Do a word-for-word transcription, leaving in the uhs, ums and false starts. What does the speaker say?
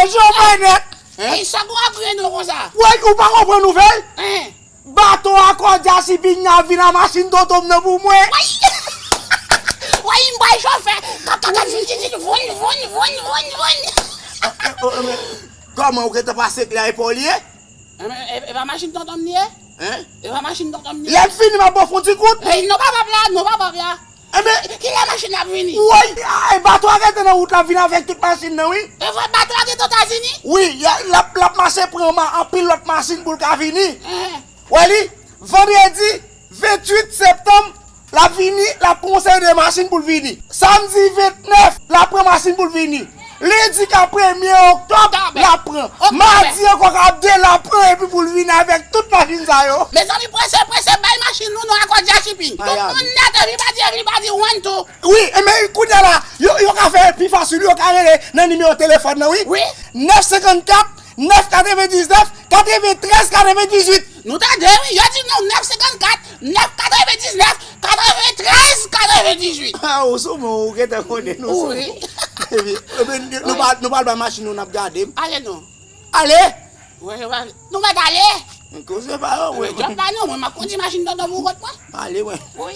Jan w fè nèt. Ey, sa gon ap kriye nou konsa? Woy, ou pa konprann nouvèl? Hein? Bato Akòdya Shipping ap vin a machin tonton m nan pou mwen. Woy! Woy, m bay chofè. Kap, kap, kap, vin, vin, vin, voun, voun, voun, voun, voun. Kòman ou gentan pase klè e pa w li ye? E, e, e pa machin tonton m li ye? Hein? E pa machin tonton m li ye? Lè m fini, m ap ba w fon ti kout. Ey, non, pa pap la, non, pa pap la. Enben, kilè machin nan ap vini? Woy, e bato a rete nan wout la, vin avèk tout machin nan, wi. E vre, bato a rete Etazini? Wi, y a, l ap, l ap mache pran ma, anpil lòt machin pou l ka vini. Wè li, vandredi venntuit septanm, l ap vini, l ap pran yon seri de machin pou l vini. Samdi vennèf, l ap pran machin pou l vini. Lendi ka premye oktòb, l ap pran. Madi ankò ka de, l ap pran, epi pou l vini avèk tout machin sa yo. Mezanmi, prese, prese, bay machin nou non, Akòdya Shipping. Tout moun nèt, everybody, everybody, one, two. Wi, enben kounye a la, yo, yo ka fè l pi fasil, yo ka rele nan nimewo telefòn nan, wi. Wi. Nèf senkannkat, nèf katrevendiznèf, katreventrèz, katrevendizuit. Nou tande, wi, yo di nou nèf senkannkat, nèf katrevendiznèf, katreventrèz, katrevendizuit. A, ou sou mwen, ou gentan konnen, nou sou mwen. Wi. Epi, epi, nou pa, nou pa al bay machin nou, n ap gade. Ale non. Ale! Wi, nou mèt ale. Koze pa yo, wi. Djòb la non, mwen, m ap kondi machin tonton pou kont mwen. Ale, wi. Wi.